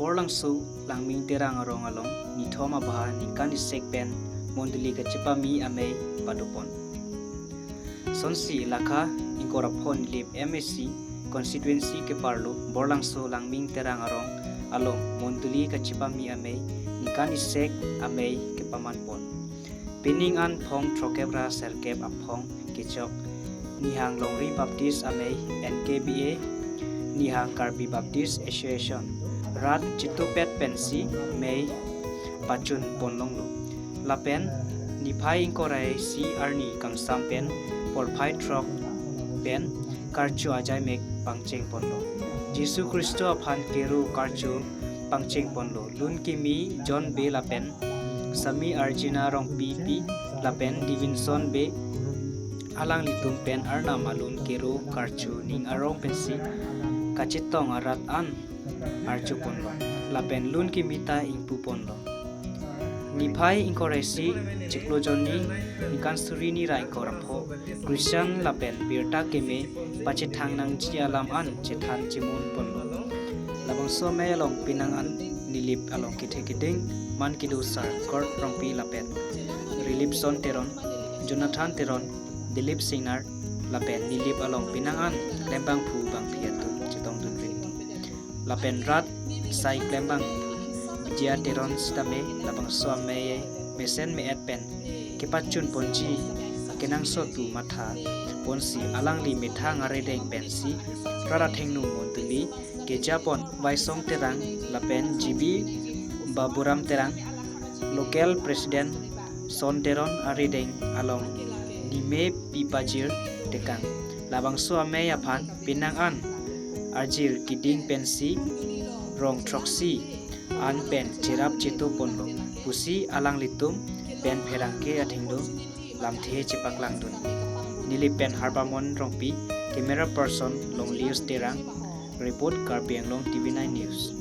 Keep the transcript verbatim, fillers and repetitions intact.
Borlangso Langming Terang arong along nithom abha ningkan isek pen mondoli kachepame amei padopon. Sonsi lakha ingkoi ra pho Nilip M A C constituency keparlo Borlangso Langming Terang arong along mondoli kachepame amei ningkan isek amei kepamanpon. Pining an phong throkkep ra serkep aphong kechok Nihang Longri Baptist Amei N K B A, Nihang Karbi Baptist Association rat chitupet pensi mei pachun ponlonglo. Lapen niphai ingkoi ra isi arni kangsam pen porphai throk pen karcho ajaimek pangcheng ponlo. Jisu Khristo aphan kero karcho pangcheng ponlo. Lun kimi John Bey lapen Sami Arjina Rongpipi lapen Divinson Bey alanglitum pen Arnam alun kero karcho ning arong pensi kachetong arat an archo ponlo. Lapen lun kimi ta ingpu ponlo. Niphai ingkoi ra isi chiklo Jonni ningkan suri ni ra ingkoi ra pho Christian lapen birta keme pachethang nangji alam an chethan chimun ponlo. Labangso amei along pining an Nilip along kethe keding man kedo Sar Kurt Rongpi lapen Rilip Son Teron, Jonathan Teron, Dilip Singnar lapen Nilip along pining an klembangphu bangphi atum chetongdun rinti. Lapen rat sai klembang Jia Teron sitame labangso amei mesen me-et pen kepachun ponji akenangsot pu matha ponsi alangli methang arideng pensi rat athengno mondoli kejapon. Vaisong Terang lapen G B Baburam Terang, local president Son Teron arideng along nime pipajir tekang. Labangso amei aphan pining an arjir keding pensi rong throksi an pen cherap cheto ponlo pusi alanglitum pen pherangke athengno lamthe chepaklangdun. Nilip pen Harbamon Rongpi, camera person Longlius Terang, report Karbi Anglong T V nine News.